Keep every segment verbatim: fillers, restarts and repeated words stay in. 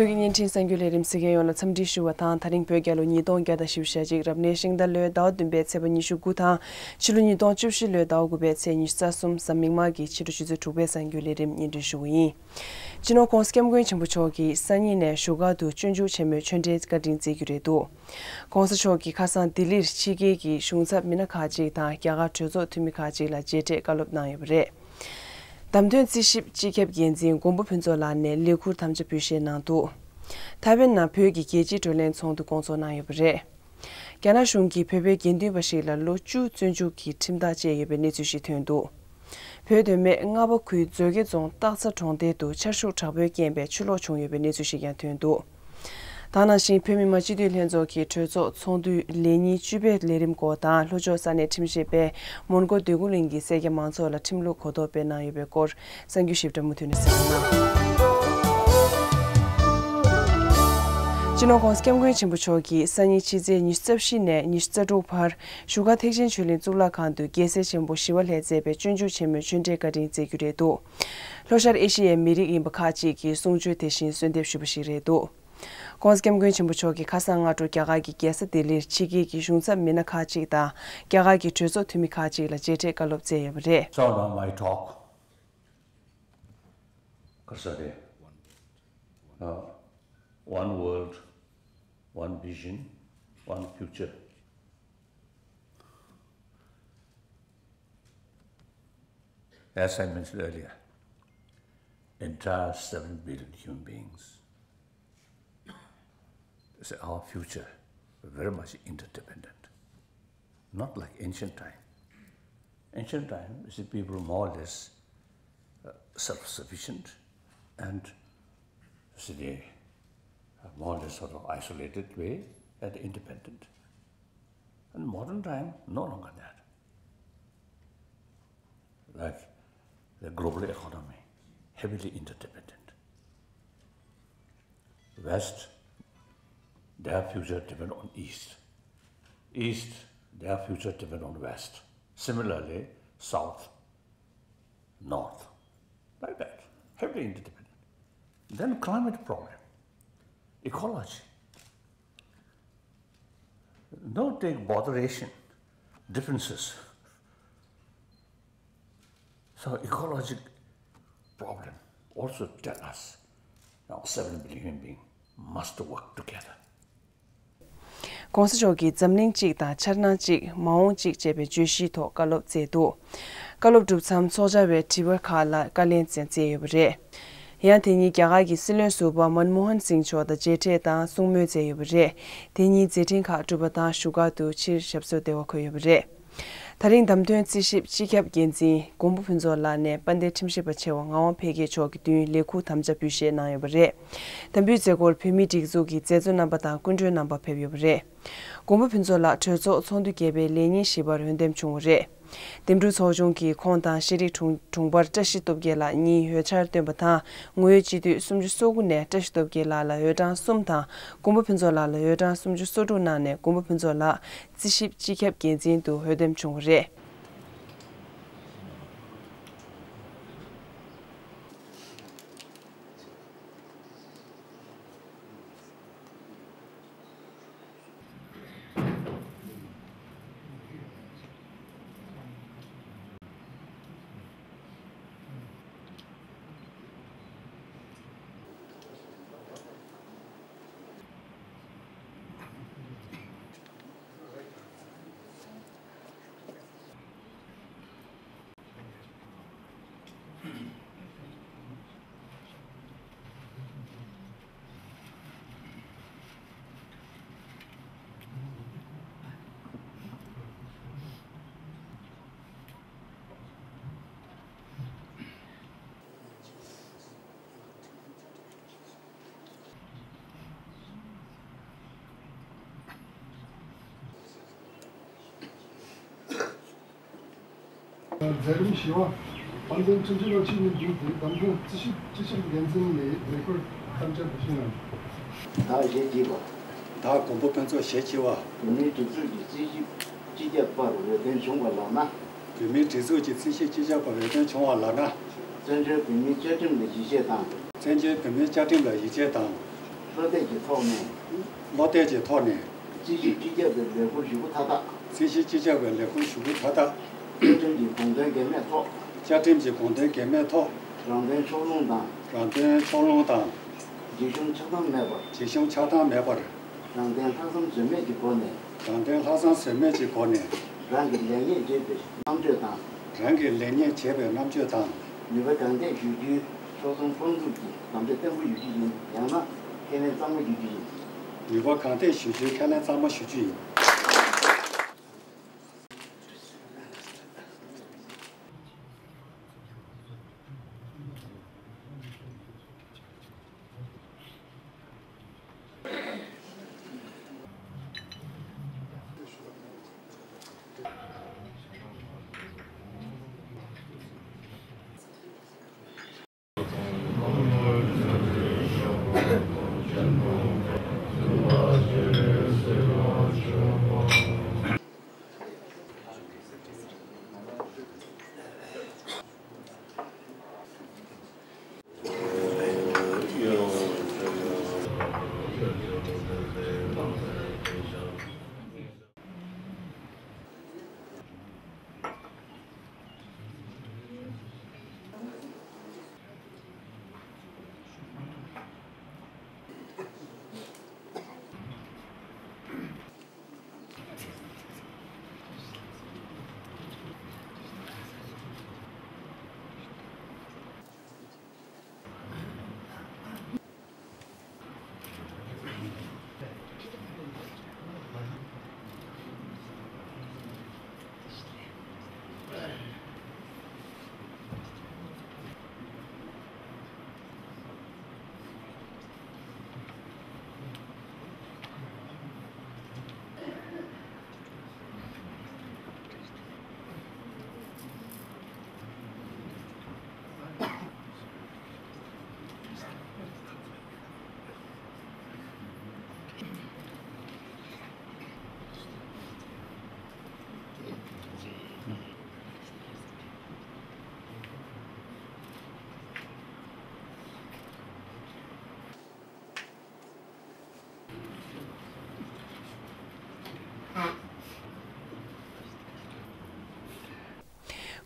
བོད་ཀྱི་བརྙན་འཕྲིན་གསར་འགྱུར་ལས་རིམ་གཟིགས་མཁན་ཡོངས་ལ་འཚམས་འདྲི་ཞུ་བ་དང་། ད་རིང་བོད་རྒྱལ་ལོ་ཉིས་སྟོང་བརྒྱ་དང་བཞི་བཅུ་ཞེ་གཅིག་རབ་གནས་ཤིང་རྟ་ལོའི་ཟླ་བ་བདུན་པའི་ཚེས་པ་ཉི་ཤུ་དགུ་དང་། ཕྱི་ལོ་ཉིས་སྟོང་བཅུ་བཞི་ལོའི་ཟླ་བ་དགུ་པའི་ཚེས་ཉི་ཤུ་རྩ་གསུམ་གཟའ་མིག་དམར་གྱི་ཕྱི་དྲོ་ཆུ་ཚོད་དྲུག་པའི་གསར་འགྱུར་ལས་རིམ་སྙན་སྒྲོན་ཞུ་གི་ཡིན། སྤྱི་ནོར་༸གོང་ས་༸སྐྱབས་མགོན་ཆེན་པོ་མཆོག་གིས་སང་ཉིན་ནས་བཞུགས་སྒར་དུ་སྤྱོད་འཇུག་ཆེན་མོའི་ཆོས་འབྲེལ་བཀའ་དྲིན་སྩལ་རྒྱུ་རེད་འདུག། ༸གོང་ས་མཆོག་གིས་ཁ་སང་ལྡི་ལིར་ཕྱི་རྒྱལ་གྱི་གཞུང་ཚབ་མི་སྣ་ཁག་ཅིག་དང་རྒྱ་གར་གྲོས་ཚོགས་འཐུས་མི་ཁག་ཅིག་ལ་མཇལ་འཕྲད་བཀའ་སློབ་གནང་ཡོད་པ་རེད། བདམས་ཐོན་རྩིས་ཞིབ་སྤྱི་ཁྱབ་འགན་འཛིན་མགོན་པོ་ཕུན་ཚོགས་ལགས་ནས་ལས་འཁུར་དམ་བཅའ་འབུལ་བཞེས་གནང་འདུག། ཐའེ་ཝན་ནང་བོད་ཀྱི་རྒྱལ་སྤྱིའི་བགྲོ་གླེང་ཚོགས་འདུ་བསྐོང་ཚོགས་གནང་ཡོད་པ་རེད། རྒྱ་ནག་གཞུང་གིས་བོད་པའི་དགེ་འདུན་པ་ཞིག་ལ་ལོ་བཅུ་བཙོན་འཇུག་གི་ཁྲིམས་ཐག་བཅད་ཡོད་པའི་གནས་ཚུལ་ཞིག་ཐོན་འདུག། བོད་མདོ་སྨད་རྔ་བ་ཁུལ་མཛོད་དགེ་རྫོང་སྟག་ཚང་གྲོང་རྡལ་དུ་ཆར་ཤུགས་དྲག་པོས་རྐྱེན་པས་ཆུ་ལོག་བྱུང་ཡོད་པའི་གནས་ཚུལ་ཞིག་ཀྱང་ཐོན་འདུག། དེ་ནང་བཞིན་བོད་མི་མང་སྤྱི་འཐུས་ལྷན་ཚོགས་ཀྱི་གྲོས་ཚོགས་ཚོགས་འདུའི་ལས་ཉིན་བཅུ་པའི་ལས་རིམ་སྐོར་དང་། ལྷོ་ཕྱོགས་ས་གནས་ཁྲིམས་ཞིབ་པས་མོན་གྷོ་འདོད་རྒུ་གླིང་གི་སེར་སྐྱ་མང་ཚོགས་ལ་ཁྲིམས་ལུགས་གོ་རྟོགས་སྤེལ་གནང་ཡོད་པའི་སྐོར་གསར་འགྱུར་ཞིབ་ཕྲ་མུ་མཐུད་ནས་གསན་རོགས་གནང་། སྤྱི་ནོར་༸གོང་ས་༸སྐྱབས་མགོན་ཆེན་པོ་མཆོག་གིས་སང་ཉིན་ཕྱི་ཚེས་ཉི་ཤུ་རྩ་བཞི་ནས་ཉི་ཤུ་རྩ་དྲུག་བར་བཞུགས་སྒར་ཐེག་ཆེན་ཆོས་གླིང་གཙུག་ལག་ཁང་དུ་རྒྱལ་སྲས་ཆེན་པོ་ཞི་བ་ལྷས་མཛད་པའི་སྤྱོད་འཇུག་ཆེན་མོའི་ཆོས་འབྲེལ་བཀའ་དྲིན་སྩལ་རྒྱུ་རེད་འདུག། ལྷོ་ཤར་ཨེ་ཤི་ཡའི་མི་རིགས་ཡིན་པ་ཁག་ཅིག་གིས་གསུང་ཆོས་དེ་བཞིན་གསོལ་འདེབས་ཞུས་པ་ཞིག་རེད་འདུག། ༸གོང་ས་༸སྐྱབས་མགོན་ཆེན་པོ་མཆོག་གིས་ཁ་སང་སྔ་དྲོ་རྒྱ་གར་གྱི་རྒྱལ་ས་ལྡི་ལིར་ཕྱི་རྒྱལ་གྱི་གཞུང་ཚབ་མི་སྣ་ཁག་ཅིག་དང་རྒྱ་གར་གྱི་གྲོས་ཚོགས་འཐུས་མི་ཁག་ཅིག་ལ་མཇལ་འཕྲད་བཀའ་སློབ་སྩལ་ཡོད་པ་རེད། So now my talk. ག་རེ་ཟེར་རེད། Uh, one world, one vision, one future. As I mentioned earlier, entire seven billion human beings, it's our future, very much interdependent. Not like ancient time. Ancient time, you see, people more or less, uh, self-sufficient and, you see, they are more or less sort of isolated way and independent. And modern time, no longer that. Like the global economy, heavily interdependent. West, their future depend on East. East, their future depend on West. Similarly, South, North. Like that, heavily interdependent. Then climate problem, ecology. No take botheration, differences. So ecologic problem also tell us now seven billion human being must work together. ༸གོང་ས་མཆོག་གིས་འཛམ་གླིང་གཅིག་དང་འཆར་སྣང་གཅིག་མ་འོངས་གཅིག་ཅེས་པའི་བརྗོད་གཞིའི་ཐོག་བཀའ་སློབ་སྩལ་འདུག། བཀའ་སློབ་གྲུབ་མཚམས་ཚོགས་བཅར་བའི་དྲི་བ་ཁག་ལ་བཀའ་ལན་ཀྱང་སྩལ་ཡོད་པ་རེད། ཡང་དེ་ཉིན་རྒྱ་གར་གྱི་སྲིད་བློན་ཟུར་པ་མན་མོ་ཧན་སིང་མཆོག་དང་མཇལ་འཕྲད་དང་གསུང་མོལ་མཛད་ཡོད་པ་རེད། དེ་ཉིན་མཛད་འཕྲིན་ཁག་གྲུབ་པ་དང་བཞུགས་སྒར་དུ་ཕྱིར་ཞབས་སོར་བདེ་བར་འཁོད་ཡོད་པ་རེད། ད་རིང་བདམས་ཐོན་རྩིས་ཞིབ་སྤྱི་ཁྱབ་འགན་འཛིན་མགོན་པོ་ཕུན་ཚོགས་ལགས་ནས་དཔལ་ལྡན་ཁྲིམས་ཞིབ་པ་ཆེ་བ་ངག་དབང་འཕེལ་རྒྱས་མཆོག་གི་མདུན་ལས་འཁུར་དམ་བཅའ་འབུལ་བཞེས་གནང་ཡོད་པ་རེད། དམ་འབུལ་མཛད་སྒོར་བོད་མིའི་སྒྲིག་འཛུགས་ཀྱི་མཛད་གཙོ་རྣམ་པ་དང་སྐུ་མགྲོན་རྣམ་པ་ཕེབས་ཡོད་པ་རེད། མགོན་པོ་ཕུན་ཚོགས་ལགས་གྲོས་ཚོགས་ཚོགས་འདུ་བརྒྱད་པའི་ལས་ཉིན་བཞི་པར་འོས་འདེམས་བྱུང་བ་རེད། འདེམས་སྒྲུག་ཚོགས་ཆུང་གིས་ཁོང་དང་ཤེས་རིག་དྲུང་དྲུང་འཕར་བཀྲ་ཤིས་སྟོབས་རྒྱལ་ལགས་གཉིས་འོས་འཆར་བཏོན་པ་དང་། ངོ་ཡོད་སྤྱི་འཐུས་སུམ་ཅུ་སོ་དགུ་ནས་བཀྲ་ཤིས་སྟོབས་རྒྱལ་ལགས་ལ་འོས་གྲངས་གསུམ་དང་། མགོན་པོ་ཕུན་ཚོགས་ལགས་ལ་འོས་གྲངས་སུམ་ཅུ་སོ་དྲུག་གནང་ནས། མགོན་པོ་ཕུན་ཚོགས་ལགས་རྩིས་ཞིབ་སྤྱི་ཁྱབ་འགན་འཛིན་དུ་འོས་འདེམས་བྱུང་བ་རེད། མཛད་རིམ་བཞི་པ། དཔལ་ལྡན་ཁྲིམས་ཞིབ་པ་ཆེན་མོའི་མདུན་དུ་བདམས་ཐོན་རྩིས་ཞིབ་སྤྱི་ཁྱབ་འགན་འཛིན་ལས་ལས་འཁུར་དམ་བཅའ་འབུལ་བཞེས་གནང་། བདག་ཞེ་གཅིག་པ། བདག་མགོན་པོ་ཕུན་ཚོགས་ཞེ་གཅིག་པ། བོད་མིའི་སྒྲིག་འཛུགས་ཀྱི་རྩིས་ཞིབ་སྤྱི་ཁྱབ་པར་འོས་འདེམས་བྱུང་བ་ལགས་ན། བོད་མིའི་སྒྲིག་འཛུགས་ཀྱི་རྩིས་ཞིབ་སྤྱི་ཁྱབ་པར་འོས་འདེམས་བྱུང་བ་ལགས་ན། བཙན་བྱོལ་བོད་མིའི་བཅའ་ཁྲིམས་ལ་ཡིད་ཆེས་དང་། བཙན་བྱོལ་བོད་མིའི་བཅའ་ཁྲིམས་ལ་ཡིད་ཆེས་དང་། བློ་གཏད་ཀྱི་ཐོག་ནས། བློ་གཏད་ཀྱི་ཐོག་ནས། རྩིས་ཞིབ་སྤྱི་ཁྱབ་པའི་ལས་ཁུངས་ཞུ་སྒོ་མཐའ་དག་རྩིས་ཞིབ་སྤྱི་ཁྱབ་པའི་ལས་ཁུངས་ཞུ་སྒོ་མཐའ་དག་བཅའ་ཁྲིམས་ཀྱི་དགོངས་དོན་འགལ་མེད་ཐོག་བཅའ་ཁྲིམས་ཀྱི་དགོངས་དོན་འགལ་མེད་ཐོག་རང་དོན་ཕྱོགས་ལྷུང་དང་། རང་དོན་ཕྱོགས་ལྷུང་དང་། འཇིགས་ཞུམ་ཆགས་སྡང་མེད་པར། འཇིགས་ཞུམ་ཆགས་སྡང་མེད་པར། རང་དོན་ལྷག་བསམ་ཟོལ་མེད་ཀྱི་སྒོ་ནས། རང་དོན་ལྷག་བསམ་ཟོལ་མེད་ཀྱི་སྒོ་ནས། རང་གིས་ལེགས་ཉེས་འབྱེད་པའི་རྣམ་དཔྱོད་དང་། རང་གིས་ལེགས་ཉེས་འབྱེད་པའི་རྣམ་དཔྱོད་དང་། ནུས་པ་གང་ཐད་ཞུ་རྒྱུའི་ཕྱོགས་མཚུངས་དཔང་འཛུགས་ཀྱི་དམ་བཅའ་བརྟན་པོ་ཞུ་རྒྱུ་ཡིན། ཡང་ན་ཁས་ལེན་གཙང་མ་ཞུ་རྒྱུ་ཡིན། ནུས་པ་གང་ཐད་ཞུ་རྒྱུའི་ཁས་ལེན་གཙང་མ་ཞུ་རྒྱུ་ཡིན།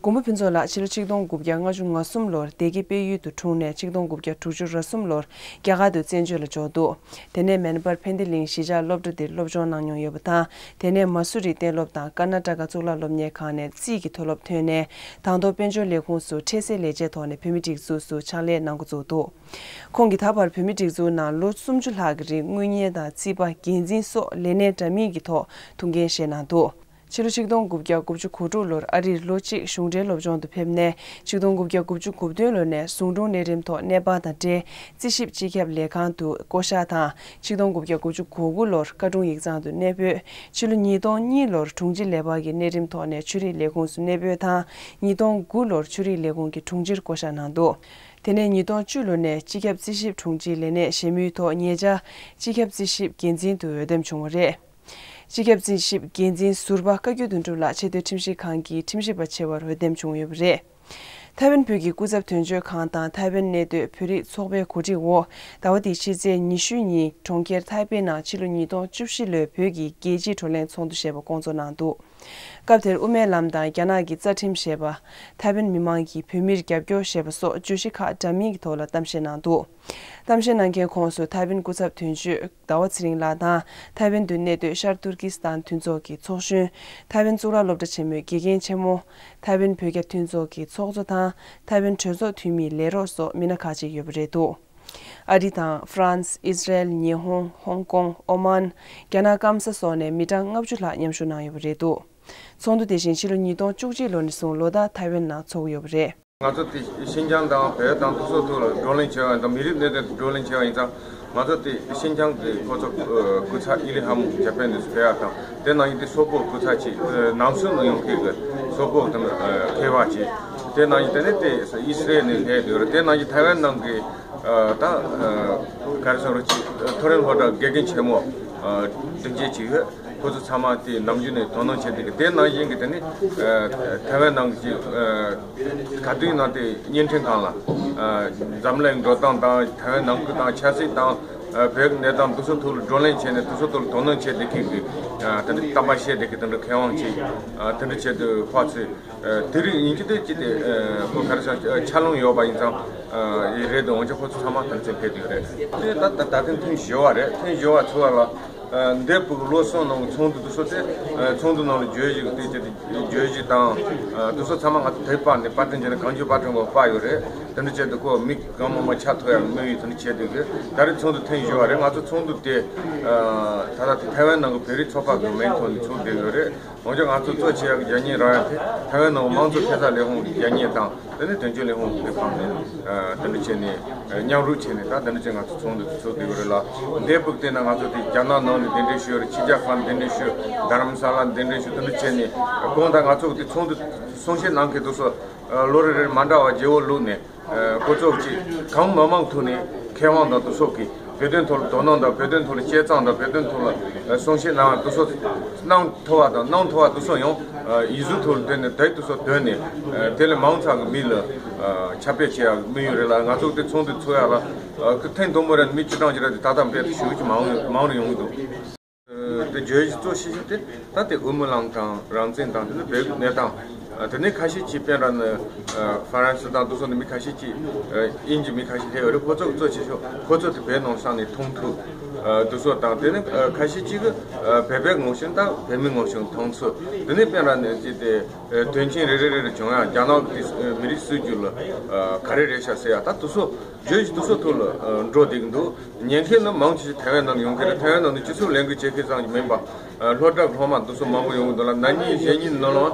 མགོན་པོ་ཕུན་ཚོགས་ལགས་ཕྱི་ལོ་ཆིག་སྟོང་དགུ་བརྒྱ་ལྔ་བཅུ་ང་གསུམ་ལོར་སྡེ་དགེ་དཔལ་ཡུལ་དུ་འཁྲུངས་ནས་ཆིག་སྟོང་དགུ་བརྒྱ་དྲུག་ཅུ་རེ་གསུམ་ལོར་རྒྱ་གར་དུ་བཙན་བྱོལ་ལ་འབྱོར་འདུག་དེ་ནས་མེ་ན་པར་ཕན་བདེ་གླིང་གཞིས་ཆགས་སློབ་གྲྭ་འདིར་སློབ་སྦྱོང་གནང་མྱོང་ཡོད་པ་དང་། དེ་ནས་མ་སུ་རི་གཏན་སློབ་དང་ཀར་ན་ཊ་ཀ་གཙུག་ལག་སློབ་གཉེར་ཁང་ནས་རྩིས་ཀྱི་མཐོ་སློབ་ཐོན་ནས། དང་ཐོག་དཔལ་འབྱོར་ལས་ཁུངས་སུ་འཕྲལ་སེལ་ལས་བྱེད་ཐོག་ནས་བོད་མིའི་སྒྲིག་འཛུགས་སུ་ཕྱག་ལས་གནང་འགོ་བཙུགས་འདུག་ཁོང་གིས་ད་བར་བོད་མིའི་སྒྲིག་འཛུགས་ནང་ལོ་སུམ་ཅུ་ལྷག་གི་རིང་དངུལ་གཉེར་དང་རྩིས་པ། འགན་འཛིན་སོགས་ལས་གནས་འདྲ་མིན་གྱི་ཐོག་ཐུགས་འགན་བཞེས་གནང་འདུག་ཕྱི་ལོ་ཆིག་སྟོང་དགུ་བརྒྱ་དགུ་བཅུ་གོ་དྲུག་ལོར་ཨ་རིར་ལོ་གཅིག་གཞུང་འབྲེལ་སློབ་སྦྱོང་དུ་ཕེབས་ནས། ཆིག་སྟོང་དགུ་བརྒྱ་དགུ་བཅུ་གོ་བདུན་ལོ་ནས་ཟུང་དྲུང་གནས་རིམ་ཐོག་གནས་སྤར་དང་འབྲེལ་རྩིས་ཞིབ་སྤྱི་ཁྱབ་ལས་ཁང་དུ་བསྐོ་གཞག་དང་། ཆིག་སྟོང་དགུ་བརྒྱ་དགུ་བཅུ་གོ་དགུ་ལོར་བཀའ་དྲུང་ཡིག་ཚང་དུ་གནས་སྤོས། ཕྱི་ལོ་ཉིས་སྟོང་གཉིས་ལོར་དྲུང་ཆེ་ལས་འཕར་གྱི་གནས་རིམ་ཐོག་ནས་ཆོས་རིག་ལས་ཁུངས་སུ་གནས་སྤོས་དང་། ཉིས་སྟོང་དགུ་ལོར་ཆོས་རིག་ལས་ཁུངས་ཀྱི་དྲུང་ཆེར་བསྐོ་གཞག་གནང་འདུག་དེ་ནས་ཉིས་སྟོང་བཅུ་ལོ་ནས་སྤྱི་ཁྱབ་རྩིས་ཞིབ་དྲུང་ཆེའི་ལས་གནས་གཞན་མིའི་ཐོག་ཉེ་ཆར་སྤྱི་ཁྱབ་རྩིས་ཞིབ་འགན་འཛིན་དུ་འོས་འདེམས་བྱུང་བ་རེད། སྤྱི་ཁྱབ་རྩིས་ཞིབ་འགན་འཛིན་ཟུར་པ་བཀའ་བརྒྱུད་དོན་གྲུབ་ལགས་ཆེས་མཐོའི་ཁྲིམས་ཞིབ་ཁང་གི་ཁྲིམས་ཞིབ་པ་ཆེ་བར་འོས་འདེམས་བྱུང་ཡོད་པ་རེད། ཐའེ་ཝན་བོད་ཀྱི་སྐུ་ཚབ་དོན་གཅོད་ཁང་དང་ཐའེ་ཝན་གནས་སྡོད་བོད་རིགས་ཚོགས་པའི་གོ་སྒྲིག་འོག་ཟླ་བ་འདིའི་ཕྱི་ཚེས་ཉི་ཤུ་ཉིན་གྲོང་ཁྱེར་ཐའེ་པེ་ནང་ཕྱི་ལོ་ཉིས་སྟོང་བཅུ་བཞི་ལོའི་བོད་ཀྱི་རྒྱལ་སྤྱིའི་བགྲོ་གླེང་ཚོགས་འདུ་ཞེས་པ་བསྐོང་ཚོགས་གནང་འདུག་སྐབས་དེར་དབུ་མའི་ལམ་དང་རྒྱ་ནག་གི་རྩ་ཁྲིམས་ཞེས་པ། ཐའེ་ཝན་མི་མང་གིས་བོད་མིར་རྒྱབ་སྐྱོར་ཞེས་པ་སོགས་བརྗོད་གཞི་ཁག་འདྲ་མིན་གྱི་ཐོག་ལ་གཏམ་བཤད་གནང་འདུག་གཏམ་བཤད་གནང་མཁན་ཁོངས་སུ་ཐའེ་ཝན་སྐུ་ཚབ་དོན་གཅོད་ཟླ་བ་ཚེ་རིང་ལགས་དང་། ཐའེ་ཝན་དུ་གནས་སྡོད་ཤར་ཏུར་ཀི་སི་ཐན་མཐུན་ཚོགས་ཀྱི་ཚོགས་གཞོན། ཐའེ་ཝན་གཙུག་ལག་སློབ་གྲྭ་ཆེན་མོའི་དགེ་རྒན་ཆེན་མོ། ཐའེ་ཝན་བོད་རྒྱ་མཐུན་ཚོགས་ཀྱི་ཚོགས་གཙོ་དང་། ཐའེ་ཝན་གྲོས་ཚོགས་འཐུས་མིའི་ལས་རོགས་སོགས་མི་སྣ་ཁག་ཅིག་ཡོད་པ་རེད་འདུག་ཨ་རི་དང་། ཧྥ་རན་སི། ཨི་ཟི་རལ། ཉི་ཧོང་། ཧོང་ཀོང་། ཨོ་མན། རྒྱ་ནག་སྐམ་ས་སོགས་ནས་མི་གྲངས་ལྔ་བཅུ་ལྷག་མཉམ་ཞུགས་གནང་ཡོད་པ་རེད་འདུག་ཚོགས་འདུ་དེ་བཞིན་ཕྱི་ལོ་ཉིས་སྟོང་བཅུ་གཅིག་ལོ་ནས་བཟུང་ལོ་ལྟར་ཐའེ་ཝན་ནང་འཚོགས་ཀྱི་ཡོད་པ་རེད། ང་ཚོ་དེ་ཤིན་ཅང་དང་བོད་དང་དེ་ཚོ་ཐོག་ལ་བགྲོ་གླེང་བྱས་པ་ཡིན་ཙང་། མི་རིགས་གནས་སྟངས་བགྲོ་གླེང་བྱས་པ་ཡིན་ཙང་། ང་ཚོ་དེ་ཤིན་ཅང་གི་ཁོ་ཚོ་སྐུ་ཚབ་ཨི་ལི་ཧམ་ཇ་པན་ནས་ཕེབས་པ་དང་། དེ་ནང་བཞིན་དེ་སོག་པོ་སྐུ་ཚབ་ཅིག་ནམ་སུན་ཡོང་མཁན་གྱི་སོག་པོ་དང་མཁས་པ་ཅིག་དེ་ནང་བཞིན་དེ་ནས་དེ་ཨི་སི་རལ་ནས་སླེབས་ཡོད་རེད། དེ་ནང་བཞིན་ཐའེ་ཝན་ནང་གི་ད་ག་རེ་ཟེར་རོ་ཅིག་ཐོ་རེན་ཧོ་ཊེལ་དགེ་རྒན་ཆེན་མོ་བདུན་བརྒྱད་ཅིག་ཡོད། ཁོ་ཚོ་ཚང་མ་དེ་ནམ་རྒྱུན་ནས་དོ་སྣང་བྱེད་དེ་གི། དེ་ནང་བཞིན་གི་དེ་ནི་ཐའེ་ཝན་ནང་གི་ག་དུས་ནང་དེ་བརྙན་འཕྲིན་ཁང་ལ་འཛམ་གླིང་འགྲོ་སྟངས་དང་ཐའེ་ཝན་ནང་ཁུལ་དང་ཆབ་སྲིད་དང་ བོད་ཀྱི་གནས་སྟངས་དེ་ཚོ་ཐོག་ལ་བགྲོ་གླེང་བྱས་ནས་དེ་ཚོ་ཐོག་ལ་དོ་སྣང་བྱས་བསྡད་མཁན་གྱི་དེ་འདྲ་གཏམ་པ་བཤད་བསྡད་མཁན་དེ་འདྲ་མཁས་དབང་ཅིག་དེ་འདྲ་བྱས་དུས་ཕར་ཚུར་དེ་རིགས་ཡིན་གྱི་དེ་ཅི་སྟེ་ཁོ་ག་རེ་ཟེར་ཆ་ལུང་ཡོད་པ་ཡིན་ཙང་ཡིན་རེད་དེ། འོན་ཀྱང་ཁོ་ཚོ་ཚང་མ་དམ་ཚིག་ཕེབས་དུས་རེད། དེ་ད་ད་ད་ཐེངས་ཐེངས་བཞི་བ་རེད། ཐེངས་བཞི་བ་ཚོ་བ་ལ། འདས་པའི་ལོ་གསུམ་ནང་གི་ཚོགས་འདུ་དེ་ཚོ་དེ་ཚོགས་འདུ་ནང་ལ་བརྗོད་གཞི་དེ་བྱས་ཏེ་བརྗོད་གཞི་དང་དེ་ཚོ་ཚང་མ་ང་ཚོ་དེབ་པར་ནས་པར་སྐྲུན་བྱས་ནས་གང་བྱུང་པར་སྐྲུན་གོ་པར་ཡོད་རེད། དེ་འདྲ་བྱས་ཏེ་ཁོ་མི་གང་མང་མང་ཆ་ཐོབ་ཡག་དམིགས་ཡུལ་དེ་འདྲ་བྱས་ཏེ་གི་ད་རེས་ཚོགས་འདུ་ཐེངས་བཞི་བ་རེད། ང་ཚོ་ཚོགས་འདུ་དེ་ད་ལྟ་དེ་ཐའེ་ཝན་ནང་གི་བོད་རིགས་ཚོགས་པ་གི་མིང་ཐོག་ནས་ཚོགས་བསྡད་ཡོད་རེད། འོན་ཀྱང་ང་ཚོ་གཙོ་ཆེ་ཡག་གི་རྒྱབ་གཉེར་རག་ཡག་དེ་ཐའེ་ཝན་ནང་མང་གཙོ་ཐེབས་རྩ་ལས་ཁུངས་ཀྱི་རྒྱབ་གཉེར་དང་། དེ་ནས་དོན་གཅོད་ལས་ཁུངས་ཀྱི་ཁང་ནས་དེ་འདྲ་བྱས་ནས་མཉམ་རུབ་བྱས་ནས་ད་དེ་འདྲ་བྱས་ང་ཚོ་ཚོགས་འདུ་ཚོགས་བསྡད་ཡོད་རེད་ལ། འདས་པོ་བལྟས་ན་ང་ཚོ་དེ་རྒྱ་ནག་ནང་ནས་གདན་འདྲེན་ཞུས་རེད། ཕྱི་རྒྱལ་ཁག་ནས་གདན་འདྲེན་ཞུས། རྡ་རམ་ས་ལ་གདན་འདྲེན་ཞུས། དེ་འདྲ་བྱས་ནས་གོང་དང་ང་ཚོ་དེ་ཚོགས་འདུ་གསུང་བཤད་གནང་མཁན་དེ་ཚོ་ལོ་རེ་རེར་མ་འདྲ་བ་བརྗེ་བོ་བླུགས་ནས། ཨ། ཁོ་ཚོ་གཅིག་གང་མང་མང་ཐོག་ནས་མཁས་དབང་དང་དེ་ཚོ་གིས་བོད་དོན་ཐོག་ལ་དོ་སྣང་དང་། བོད་དོན་ཐོག་ལ་དཔྱད་རྩོམ་དང་། བོད་དོན་ཐོག་ལ་ཨ་གསུང་བཤད་གནང་བ་དེ་ཚོ་གནང་ཐུབ་པ་དང་། གནང་ཐུབ་པ་དེ་ཚོ་ཡང་ཨ་ཡིག་གཟུགས་ཐོག་ལ་བཏོན་ནས་དེབ་དེ་ཚོ་བཏོན་ནས། ཨ། དེ་ལས་མང་ཚོགས་ཀྱི་མིག་ལ་ཨ་ཁྱབ་སྤེལ་བྱེད་ཡག་དམིགས་ཡུལ་རེད་ལ། ང་ཚོ་དེ་ཚོགས་འདུ་ཚོགས་ཡག་ལ་ཨ་ཐེངས་དང་པོ་རེད། མི་བཅུ་གྲངས་ཅིག་རེད་དེ། ད་ལྟ་བར་དུ་ཞེ་པོ་ཅིག་མང་མང་རུ་ཡོང་གི་འདུག། དེ་བརྗོད་གཞི་གཙོ་ཆེ་ཤོས་དེ་ད་དེ་དབུ་མའི་ལམ་དང་རང་བཙན་དང་། དེ་ནི་བོད་ཀྱི་གནས་སྟངས། དེ་ནས་ཁ་ཤས་ཅིག་དཔེར་ན་ནི་ཧྥ་རན་སི་དང་དེ་ཚོ་ནས་མི་ཁ་ཤས་ཅིག། དབྱིན་ཇི་མི་ཁ་ཤས་སླེབས་ཡོད་རེད། ཁོ་ཚོ་གཙོ་ཆེ་ཤོས་ཁོ་ཚོ་དེ་བོད་ནང་ས་ནས་མཐོང་ཐུབ་དེ་ཚོ་དང་། དེ་ནས་ཁ་ཤས་ཅིག་གིས་བོད་པའི་ངོ་ཤེས་དང་བོད་མིའི་ངོ་ཤེས་མཐོང་ཚུལ། དེ་ནས་དཔེར་ན་ནི་ཅིག་དེ་དོན་རྐྱེན་རེ་རེ་རེ་རེ་བྱུང་ཡང་རྒྱ་ནག་གི་མི་རིགས་སྲིད་ཇུས་ལ་ག་རེ་རེད་ཤག་ཟེར་ཡག་ད་དེ་ཚོ་བརྗོད་གཞི་དེ་ཚོ་ཐོག་ལ་ཨ་འགྲོ་བསྡད་ཀྱི་འདུག། ཉན་མཁན་ནི་མང་ཆེ་ཤོས་ཐའེ་ཝན་ནང་ལ་ཡོང་མཁན་རེད། ཐའེ་ཝན་ནང་ནས་སྤྱི་ཚོགས་ལས་འགུལ་བྱེད་མཁན་ཙམ་ཞིག་མིན་པ། ཨ་སློབ་གྲྭ་སློབ་མ་དེ་ཚོ་མང་པོ་ཡོང་གི་འདུག་ལ། ན་ནིང་གཞེས་ནིང་ནང་ལ་ཨ་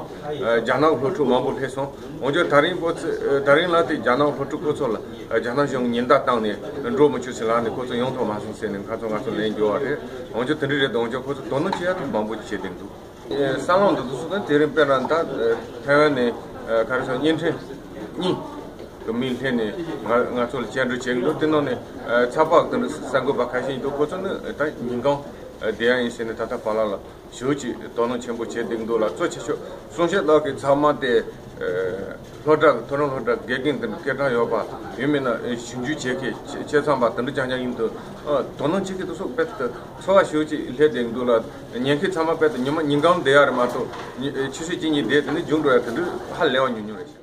རྒྱ་ནག་སློབ་ཕྲུག་མང་པོ་སླེབས་སོང་། འོན་ཀྱང་ད་རིང་ཁོ་ཚོ་ཨ་ད་རིང་ལ་དེ་རྒྱ་ནག་སློབ་ཕྲུག་ཁོ་ཚོ་ལ་ཨ་རྒྱ་ནག་གཞུང་ཉེན་བརྡ་བཏང་ནས་འགྲོ་མི་ཆོག་ཟེར་ལབ་ནས་ཁོ་ཚོ་ཡོང་ཐུབ་མ་སོང་ཟེར་ནས་ཁ་ཚོ་ང་ཚོ་ལན་འབྱོར་བ་རེད། འོན་ཀྱང་དེ་འདྲ་རེད་དེ། འོན་ཀྱང་ཁོ་ཚོ་དོ་སྣང་བྱེད་ཡག་དེ་མང་པོ་ཅིག་བྱས་བསྡད་འདུག། ཨེ། ས་ལམ་དུ་དུ་སུ་དང་དེ་རིང་དཔེར་ན་ད་ཨེ་ཐའེ་ཝན་ནས་ཨེ་ག་རེ་ཟེར། བརྙན་འཕྲིན་གཉིས་གི་མི་སླེབས་ནས་ང་ང་ཚོ་ལ་བཅར་འདྲི་བྱེད་ཀྱི་འདུག། དེ་ནང་ནས་ཨེ་ཚགས་པར་དང་གསར་འགོད་པ་ཁ་ཤས་ཡིན་འདུག། ཁོ་ཚོ་ནི་ཨེ་ད་ཉིན་གང་ཨེ་བསྡད་ཡག་ཡིན་ཟེར་ནས་ད་ལྟ་བར་ལ་ལ་ཞེ་པོ་ཅིག་དོ་སྣང་ཆེན་པོ་བྱས་བསྡད་ཀྱི་འདུག་ལ། གཙོ་ཆེ་ཤོས་གསུང་བཤད་གནང་མཁན་ཚང་མ་དེ་ཨེ་སློབ་གྲྭ་གི། མཐོ་རིམ་སློབ་གྲྭ་དགེ་རྒན་དང་སྐད་གྲགས་ཡོད་པ་ཡིན་མིན་ན། ཨེ་ཞིབ་འཇུག་བྱེད་མཁན་ཆེད་ཆེད་ཚང་པ་དེ་འདྲ་རྐྱང་རྐྱང་ཡིན་འདུག། ཨ་དོ་སྣང་བྱེད་མཁན་དེ་ཚོ་དཔེ་ད་ཚོར་བ་ཞེ་པོ་ཅིག་སླེབས་བསྡད་འདུག་ལ། ཉན་མཁན་ཚང་མ་དཔེ་ད་ཉི་མ་ཉིན་གང་བསྡད་ཡག་རེད་མ་གཏོགས། ཉི་ཨེ་ཆུ་ཚོད་གཅིག་གཉིས་བསྡད་དེ་ནས་རྒྱུགས་འགྲོ་ཡག་དེ་འདྲ་ཧ་ལས་པ་ཉུང་ཉུང་རེད་ཤག།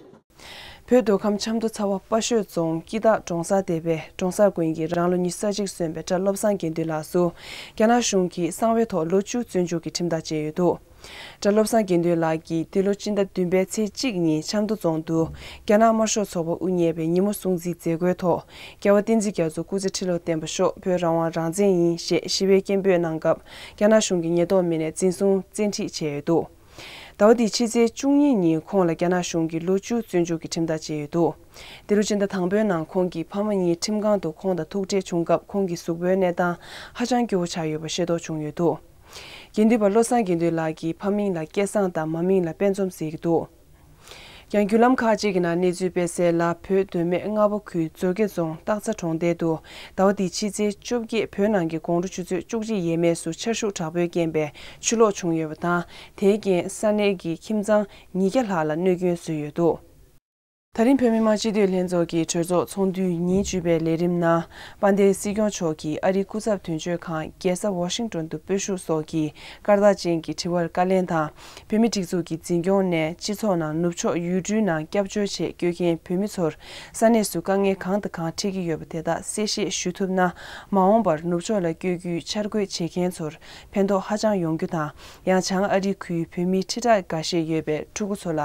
བོད་མདོ་ཁམས་ཆབ་མདོ་ཚ་བ་དཔའ་ཤོད་རྫོང་སྐྱིད་སྟག་གྲོང་གསར་སྡེ་བའི་གྲོང་གསར་དགོན་གྱི་རང་ལོ་ཉི་ཤུ་རྩ་གཅིག་སོན་པའི་གྲྭ་བློ་བཟང་དགེ་འདུན་ལགས་སུ་རྒྱ་ནག་གཞུང་གིས་གསང་བའི་ཐོག་ལོ་བཅུ་བཙོན་འཇུག་གི་ཁྲིམས་ཐག་བཅད་ཡོད་འདུག། གྲྭ་བློ་བཟང་དགེ་འདུན་ལགས་ཀྱིས་འདི་ལོ་སྤྱི་ཟླ་བདུན་པའི་ཚེས་གཅིག་ཉིན་ཆབ་མདོ་རྫོང་དུ་རྒྱ་ནག་དམར་ཤོག་ཚོགས་པ་དབུ་བརྙེས་པའི་ཉིན་མོ་སྲུང་བརྩིའི་མཛད་སྒོའི་ཐོག་རྒྱལ་བ་བསྟན་འཛིན་རྒྱ་མཚོ་སྐུ་ཚེ་ཁྲི་ལོར་བརྟན་པར་ཤོག། བོད་རང་དབང་རང་བཙན་ཡིན་ཞེས་ཞི་བའི་སྐད་འབོད་གནང་སྐབས་རྒྱ་ནག་གཞུང་གི་ཉེན་རྟོག་མི་སྣས་འཛིན་བཟུང་བཙན་ཁྲིད་བྱས་ཡོད་འདུག། ཟླ་བ་འདིའི་ཕྱི་ཚེས་བཅུ་གཉིས་ཉིན་ཁོང་ལ་རྒྱ་ནག་གཞུང་གིས་ལོ་བཅུ་བཙོན་འཇུག་གི་ཁྲིམས་ཐག་བཅད་ཡོད་འདུག། འདི་ལོ་སྤྱི་ཟླ་དང་པོའི་ནང་ཁོང་གི་ཕ་མ་གཉིས་ཁྲིམས་ཁང་དུ་ཁོང་དང་ཐུག་འཕྲད་བྱུང་སྐབས་ཁོང་གི་གཟུགས་པོའི་གནས་སྟངས་ཧ་ཅང་སྐྱོ་བོ་ཆགས་ཡོད་པ་ཤེས་རྟོགས་བྱུང་ཡོད་འདུག། དགེ་འདུན་པ་བློ་བཟང་དགེ་འདུན་ལགས་ཀྱི་ཕ་མིང་ལ་སྐལ་བཟང་དང་མ་མིང་ལ་དཔལ་འཛོམས་ཟེར་གྱི་འདུག། ཡང་བརྒྱུད་ལམ་ཁག་ཅིག་གི་ནང་གནས་ཚུལ་སྤེལ་གསལ་ལ། བོད་མདོ་སྨད་རྔ་པ་ཁུལ་མཛོད་དགེ་རྫོང་སྟག་ཚང་གྲོང་རྡལ་དུ་ཟླ་བ་འདིའི་ཕྱི་ཚེས་བཅོ་བརྒྱད་བོད་ནང་གི་དགོང་དྲོ་ཆུ་ཚོད་བཅུ་གཅིག་ཡས་མས་སུ་ཆར་ཤུགས་དྲག་པོས་རྐྱེན་པས་ཆུ་ལོག་བྱུང་ཡོད་པ་དང་། དེའི་རྐྱེན་ས་གནས་ཀྱི་ཁྱིམ་ཚང་ཉིས་བརྒྱ་ལྷག་ལ་གནོད་སྐྱོན་བཟོས་ཡོད་འདུག། ད་རིང་བོད་མི་མང་སྤྱི་འཐུས་ལྷན་ཚོགས་ཀྱི་གྲོས་ཚོགས་ཚོགས་འདུའི་ཉིན་བཅུ་པའི་ལས་རིམ་ནང་། དཔལ་ལྡན་སྲིད་སྐྱོང་མཆོག་གིས་ཨ་རིའི་སྐུ་ཚབ་དོན་གཅོད་ཁང་རྒྱལ་ས་ཝ་ཤིང་ཏོན་དུ་སྤོས་ཤུགས་སོགས་ཀྱི་སྐར་རྟགས་ཅན་གྱི་དྲི་བར་བཀའ་ལན་དང་། བོད་མིའི་སྒྲིག་འཛུགས་ཀྱི་འཛིན་སྐྱོང་ནས་སྤྱི་ཚོགས་ནང་ནུབ་ཕྱོགས་ཡུལ་གྲུའི་ནང་སྐྱབས་བཅོལ་ཆེད་བསྐྱོད་མཁན་བོད་མི་ཚོར་ས་གནས་སུ་དཀའ་ངལ་གང་དང་གང་འཕྲད་ཀྱི་ཡོད་པ་དེ་དག་གསལ་བཤད་ཞུ་ཐུབ་ན། མ་འོངས་པར་ནུབ་ཕྱོགས་ལ་བསྐྱོད་རྒྱུའི་འཆར་འགོད་བྱེད་མཁན་ཚོར་ཕན་ཐོགས་ཧ་ཅང་ཡོང་རྒྱུ་དང་། ཡང་བྱང་ཨ་རི་ཁུལ་བོད་མིའི་ཁྲི་ཕྲག་འགའ་ཤས་ཡོད་པའི་ཕྲུ་གུ་ཚོ་ལ་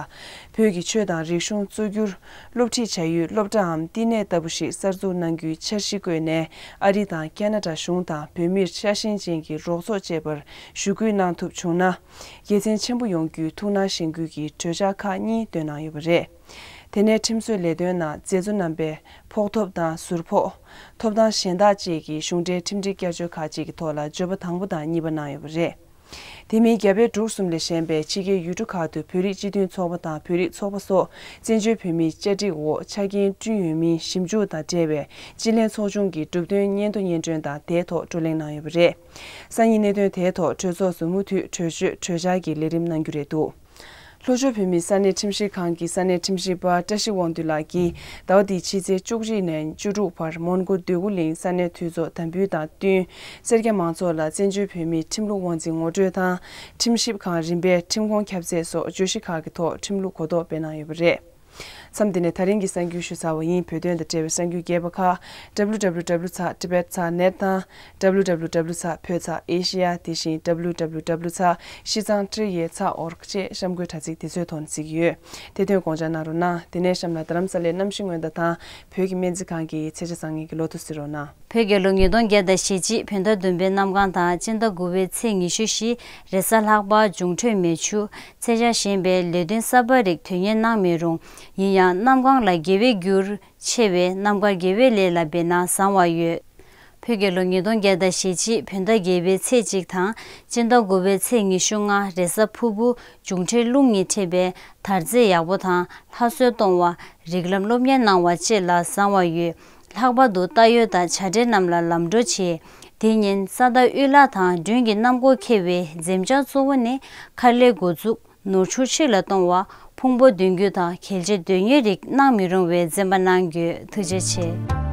བོད་ཀྱི་ཆོས་དང་རིག་གཞུང་གཙོ་གྱུར་སློབ་ཁྲིད་བྱ་ཡུལ་སློབ་གྲྭའམ་བསྟི་གནས་ལྟ་བུ་ཞིག་གསར་འཛུགས་གནང་རྒྱུའི་འཆར་གཞི་བཀོད་ནས། ཨ་རི་དང་ཁེ་ན་ཌ་གཞུང་དང་བོད་མིར་ཤ་ཞེན་ཅན་གྱི་རོགས་ཚོགས་བཅས་པར་ཞུ་སྐུལ་གནང་ཐུབ་བྱུང་ན། དགེ་མཚན་ཆེན་པོ་ཡོང་རྒྱུའི་ཐུགས་སྣང་གཞེན་སྐུལ་གྱི་གྲོས་འཆར་ཁག་གཉིས་བཏོན་གནང་ཡོད་པ་རེད། དེ་ནས་ཁྲིམས་བཟོའི་ལས་དོན་ནང་མཛད་གཙོ་རྣམ་པས་ཕོགས་ཐོབ་དང་ཟུར་ཕོགས། ཐོབ་ཐང་གཞན་དག་བཅས་ཀྱི་གཞུང་འབྲེལ་ཁྲིམས་སྒྲིག་བསྐྱར་བཅོས་ཁག་ཅིག་གི་ཐོག་ལ་བརྗོད་པ་དང་པོ་དང་གཉིས་པ་གནང་ཡོད་པ་རེད། དེ་མིན་རྒྱ་བལ་འབྲུག་གསུམ་ལས་གཞན་པའི་ཕྱི་རྒྱལ་ཡུལ་གྲུ་ཁག་ཏུ་བོད་རིགས་སྤྱི་མཐུན་ཚོགས་པ་དང་བོད་རིགས་ཚོགས་པ་སོགས་བཙན་བྱོལ་བོད་མིའི་བཅའ་སྒྲིག་འོག་ཆ་རྐྱེན་བསྐྲུན་ཡོད་མིན་ཞིབ་འཇུག་དང་འབྲེལ་བའི་སྤྱི་ལྷན་ཚོགས་ཆུང་གི་གྲུབ་དོན་སྙན་ཐོ་སྙན་སྒྲོན་དང་དེའི་ཐོག་བགྲོ་གླེང་གནང་ཡོད་པ་རེད། སང་ཉིན་གནད་དོན་དེའི་ཐོག་གྲོས་ཚོགས་སུ་མུ་མཐུད་གྲོས་ཆོད་གྲོས་འཆར་གྱི་ལས་རིམ་གནང་རྒྱུ་རེད་འདུག། ལྷོ་ཕྱོགས་བོད་མིའི་ས་གནས་ཁྲིམས་ཞིབ་ཁང་གི་ས་གནས་ཁྲིམས་ཞིབ་པ་བཀྲ་ཤིས་དབང་འདུས་ལགས་ཀྱིས་ཟླ་བ་འདིའི་ཕྱི་ཚེས་བཅུ་གཅིག་ནས་བཅུ་དྲུག་བར་མོན་གྷོ་འདོད་རྒུ་གླིང་ས་གནས་འཐུས་ཚོགས་དམ་འབུལ་དང་བསྟུན། སེར་སྐྱ་མང་ཚོགས་ལ་བཙན་བྱོལ་བོད་མིའི་ཁྲིམས་ལུགས་དབང་འཛིན་ངོ་སྤྲོད་དང་། ཁྲིམས་ཞིབ་ཁང་རིམ་པའི་ཁྲིམས་ཁོང་ཁྱབ་ཚད་སོགས་བརྗོད་གཞི་ཁག་གི་ཐོག་ཁྲིམས་ལུགས་གོ་རྟོགས་སྤེལ་གནང་ཡོད་པ་རེད། མཚམས་འདི་ནས་ད་རིང་གི་གསར་འགྱུར་ཞུ་ཚར་བ་ཡིན། བོད་དོན་དང་འབྲེལ་བའི་གསར་འགྱུར་རྒྱས་པ་ཁག W W W dot tibet dot net དང་། W W W dot བོད་ཚགས་ཨེ་ཤེ་ཡ། དེ་བཞིན་W W W dot ཤིས་ཙང་ཀྲི་ཡའི་ཚགས་ཨོར་གཅིག་གཤམ་འཁོད་དྲ་ཚིགས་དེ་ཚོའི་ཐོག་ནས་གཟིགས་ཀྱི་ཡོད། དེ་དོན་དགོངས་འཇགས་གནང་རོགས་གནང་། དེ་ནས་གཤམ་ལ་རྡ་རམ་ས་ལའི་གནམ་གཤིས་སྔོན་བརྡ་དང་། བོད་ཀྱི་སྨན་རྩིས་ཁང་གི་ཚེས་ཆ་བཟང་ངན་གྱི་ལོ་ཐོ་གཟིགས་རོགས་གནང་། བོད་རྒྱལ་ལོ་ཉིས་སྟོང་བརྒྱ་དང་ཞེ་གཅིག་བོད་ཟླ་བདུན་པའི་གནམ་གང་དང་། སྤྱི་ཟླ་དགུ་པའི་ཚེས་ཉི་ཤུ་བཞི། རེས་གཟའ་ལྷག་པ། འབྱུང་འཕྲོད་མེ་ཆུ། ཚེས་ཆ་གཞན་པའི་ལས་དོན་གསར་པ་རིགས་དོན་གཉེར་གནང་མི་རུང་། ཡིན་ཡང་གནམ་གང་ལ་དགེ་བའི་རྒྱུར་ཆེ་བས་རྣམ་དཀར་དགེ་བའི་ལས་ལ་འབད་ན་བཟང་བ་ཡོད། བོད་རྒྱལ་ལོ་ཉིས་སྟོང་བརྒྱ་དང་ཞེ་གཅིག་བོད་ཟླ་བརྒྱད་པའི་ཚེས་གཅིག་དང་། སྤྱི་ཟླ་དགུ་པའི་ཚེས་ཉི་ཤུ་ལྔ། རེས་གཟའ་ཕུར་བུ། འབྱུང་འཕྲོད་རླུང་གཉིས་འཕྲད་པས་དར་རྩེ་ཡག་པོ་དང་། ལྷ་གསོལ་གཏོང་བ། རིགས་ལམ་སློབ་གཉེར་གནང་བ་བཅས་ལ་བཟང་བ་ཡོད། ལྷག་པར་དུ་ལྟ་ཡོད་དང་བྱ་བྲལ་རྣམས་ལ་ལམ་འགྲོ་ཆེ། དེ་ཉིན་ས་མཐའ་དབུས་ལ་དང་མགྲོན་གྱི་གནམ་སྒོ་ཁེལ་བའི་འཛེམ་བྱ་གཙོ་བོ་ནི་མཁར་ལས་འགོ་འཛུགས། ནོར་ཕྱུགས་ཕྱི་ལ་གཏོང་བ། ཕུང་པོ་འདོན་རྒྱུ་དང་གལ་ཆེ་དོན་གཉེར་རིགས་གནང་མི་རུང་བའི་འཛེམ་པ་གནང་རྒྱུ། ཐུགས་རྗེ་ཆེ།